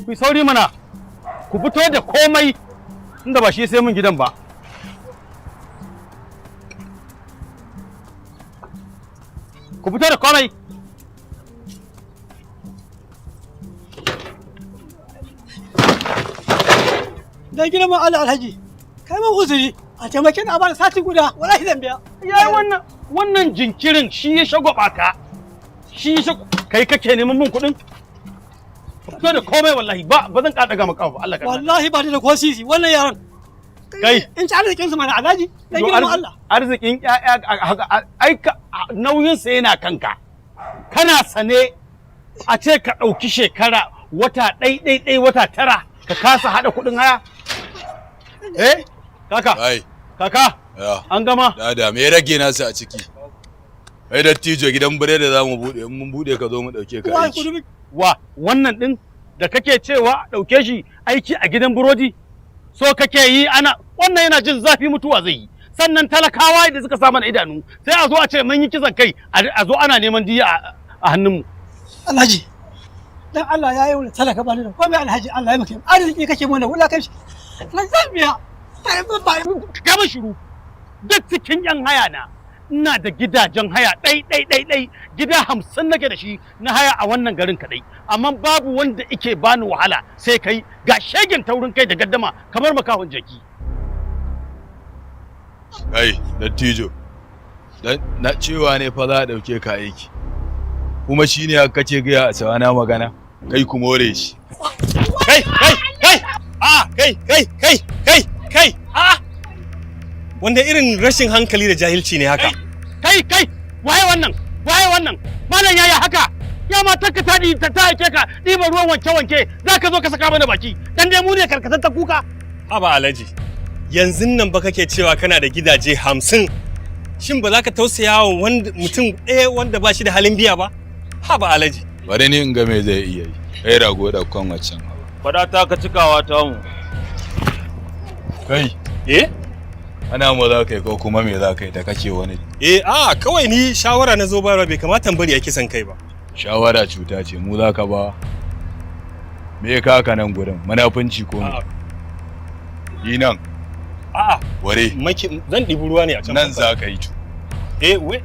Ku sauri mana, ku fito da komai inda ba shi sai mun gidan ba. Ku fito da komai. Dan girman Allah Alhaji, kai man uzuri a taimake ni a bani sati guda, wallahi zan biya. Yayi wannan jinkirin shi ya shagwaba ka. Shi ya kai kake neman mun kuɗin? Fito da komai wallahi ba zan ƙara daga maka ba Allah ka. Wallahi ba ni da ko sisi wannan yaran. Kai. In ci arzikin su mana Alhaji, dan girman Allah. Arzikin ƴaƴa ai nauyin sa yana kanka. Kana sane a ce ka ɗauki shekara wata ɗai ɗai ɗai wata tara ka kasa haɗa kuɗin haya? Eh? Kaka. Ai. Kaka. An gama? Da me rage nasu a ciki? Ai dattijo gidan biredi za mu buɗe, in mun buɗe ka zo mu ɗauke ka aiki. Wa wannan ɗin da kake cewa ɗauke shi aiki a gidan burodi? So kake yi ana wannan yana jin zafi mutuwa zai yi. Sannan talakawa da suka sa mana idanu sai a zo a ce mun yi kisan kai, a zo ana neman diya a hannunmu. Alhaji, dan Allah ya yi wani talaka ba ni da komai Alhaji, Allah ya maka arziki kake mana wulakanci. Alhaji zan biya. Gama shiru. Duk cikin yan haya na ina da gidajen haya ɗai ɗai ɗai ɗai gida 50 nake da shi na haya a wannan garin kaɗai, amma babu wanda ike bani wahala sai kai ga shegen taurin kai da gaddama kamar makahon jaki. Kai dattijo, na cewa ne fa za a ɗauke ka aiki, kuma shine aka ce gaya a sawana magana kai ku more shi. Kai kai kai a kai kai kai kai kai a wanda irin rashin hankali da jahilci ne haka? Kai kai waye wannan? Waye wannan? Malam yaya haka? Ya matar ka ta ta aike ka ɗiban ruwan wanke wanke za ka zo ka saka mana baki dan dai mu ne karkatar ta kuka. Haba Alhaji, yanzu nan ba kake cewa kana da gidaje 50, shin ba za ka tausaya wa wanda mutum ɗaya wanda ba shi da halin biya ba? Haba Alhaji. Bari ni in ga me zai iya yi. Kai rago da kwan waccan abu. Fada ta ka cikawa ta mu. Kai. Eh? Ana mu za ka yi ko kuma me za ka yi da kake wani? Eh a kawai ni shawara na zo bayarwa, bai kamata in bari a kisan kai ba. Shawara cuta ce, mu za ka ba. Me ka ka nan gurin? Munafunci ko me? Yi nan. A'a. Ware. Maki zan ɗibi ruwa ne a can. Nan za ka yi cu. Eh we.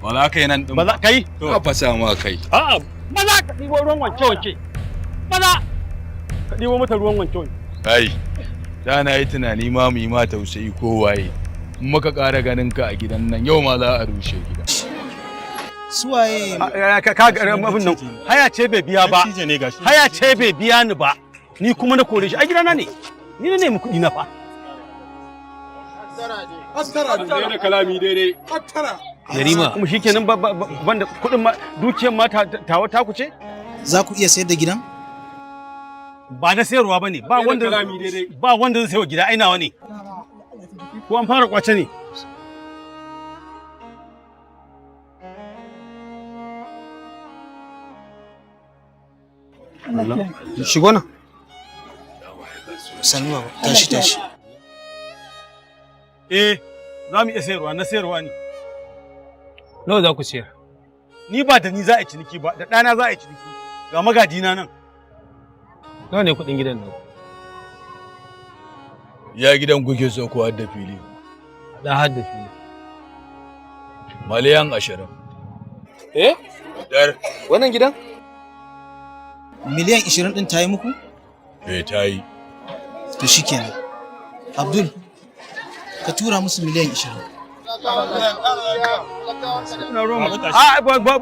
Ba za ka yi nan ɗin ba. Za ka yi? Ka fasa ma kai. A'a. Ba za ka ɗibo ruwan wanke wanke. Ba za ka ɗibo mata ruwan wanke wanke. Kai. Da na yi tunani ma mu yi ma tausayi ko waye. In muka ƙara ganin ka a gidan nan yau ma za a rushe gida. Suwaye? Ka ga abin nan haya ce bai biya ba. Haya ce bai biya ni ba. Ni kuma na kore shi a gidana ne. Ni na nemi kuɗi na fa. Hattara da kalami daidai. Hattara. Yarima. Kuma shikenan banda kuɗin ma dukiyar ma tawa taku ce? Za ku iya sayar da gidan? Ba na sayarwa bane, ba wanda ba wanda zai sayo gida, ai nawa ne. Ko an fara kwace ne? Shigo nan. Sannu baba, tashi tashi. Eh, za mu iya sayarwa, na sayarwa ne. Nawa za ku sayar? Ni ba da ni za a yi ciniki ba, da ɗana za a yi ciniki. Ga magadina nan. Nawa ne kuɗin gidan nan? Ya gidan kuke so ko hadda fili? Da hadda fili. 20 miliyan. Eh? Dar. Wannan gidan? 20 miliyan ɗin ta yi muku? Eh ta yi. To shikenan. Abdul, ka tura musu 20 miliyan.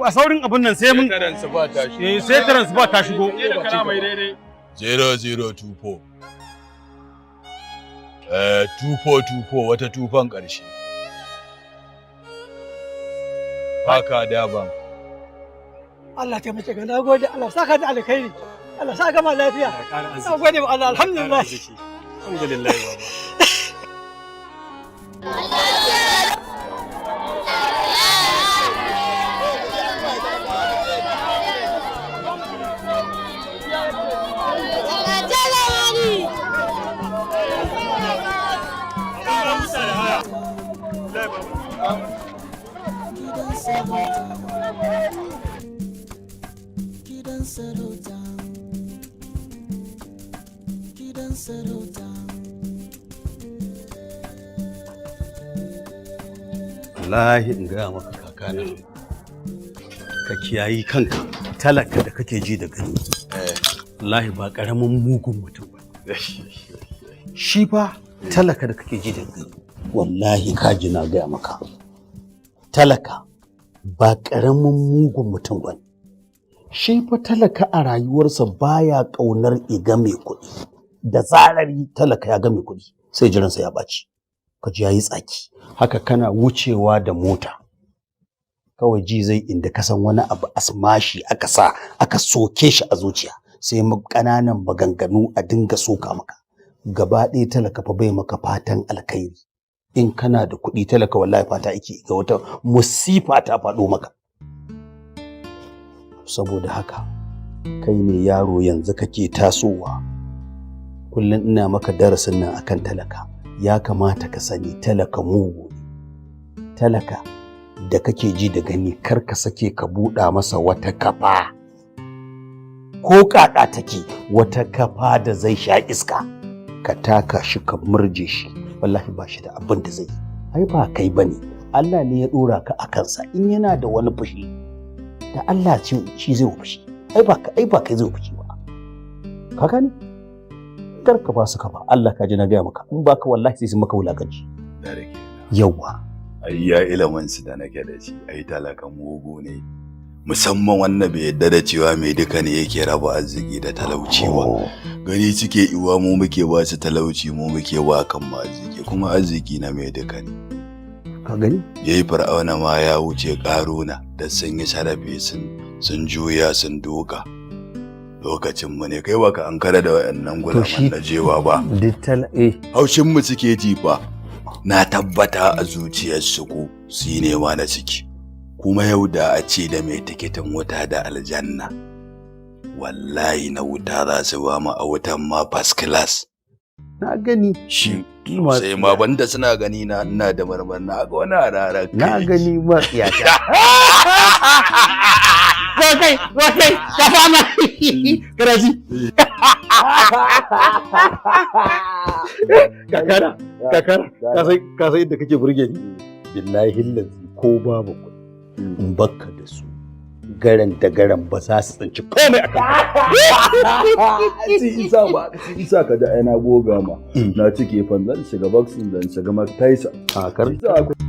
A saurin abin nan sai mun sai transfer ta shigo. 0024. 2424 wata tufan ƙarshe. Haka da ban. Allah taimake ka, na gode, Allah saka da alkhairi. Allah saka ma lafiya. Na gode wa Allah, alhamdulillah. Alhamdulillah baba. Gidan sarauta, Wallahi in gaya maka kakana, ka kiyayi kanka. Talaka da kake ji da gani, wallahi ba karamin mugun mutum ba shi fa. Talaka da kake ji da gani, wallahi ka ji na gaya maka, talaka ba karamin mugun mutum ba shi fa. Talaka a rayuwarsa baya ƙaunar iga mai kuɗi. Da zarar talaka ya ga mai kuɗi, sai jiransa ya ɓaci, ka ji yayi tsaki haka. Kana wucewa da mota, kawai ji zai inda ka san wani abu asmashi aka sa aka soke shi a zuciya, sai ƙananan maganganu a dinga soka maka. Gaba ɗaya talaka fa bai maka fatan alkhairi. In kana da kuɗi, talaka wallahi fata yake ga wata musifa ta faɗo maka. Saboda haka kai ne yaro yanzu kake tasowa, kullum ina maka darasin nan akan talaka. Ya kamata ka sani talaka mugu ne. Talaka da kake ji da gani, kar ka sake ka buɗa masa wata kafa, ko ƙaƙa take, wata kafa da zai sha iska. Ka taka shi, ka murje shi, wallahi ba shi da abin da zai yi. Ai ba kai bane, Allah ne ya ɗora ka a kansa. In yana da wani fushi da Allah ce shi zai fushi, ai ba kai zai fushi ba. Ka gane? Kar ka ba su kafa. Allah, ka ji na gaya maka, in baka wallahi sai su maka wulakanci. Da rake. Yawa. Ai ya ilimin su da nake da shi, ai talaka mugu ne, musamman wannan bai yadda da cewa mai duka ne yake raba arziki da talauci ba. Gani suke iwa mu muke ba su talauci, mu muke ba kan mu arziki, kuma arziki na mai duka ne. Ka gani? Yayi Fir'auna ma ya wuce Karuna da sun yi sharafi, sun juya sun doka. Lokacin mu ne, kai baka an kara da wayannan gulaman na jewa ba. Dittal eh. Haushin mu suke ji fa. Na tabbata a zuciyarsu ko su ne ma na ciki. Kuma yau da a ce da mai tikitin wuta da aljanna, wallahi na wuta za su ba mu, a wutan ma first class. Na gani. Shi sai ma banda suna gani na ina da marmar na ga wani harara. Na gani matsiyata. Zo kai, zo kai, ka fama. Kana ji? Kakana, kakana, ka san inda kake burge ni. Billahi lazi ko babu kuɗi, in bakka da su, garan da garan ba za su tsinci komai a kan. Ci isa ba, ci isa ka ji ai na goga ma. Na cike fan zan shiga boxing, zan shiga Mike Tyson. A kar. Isa.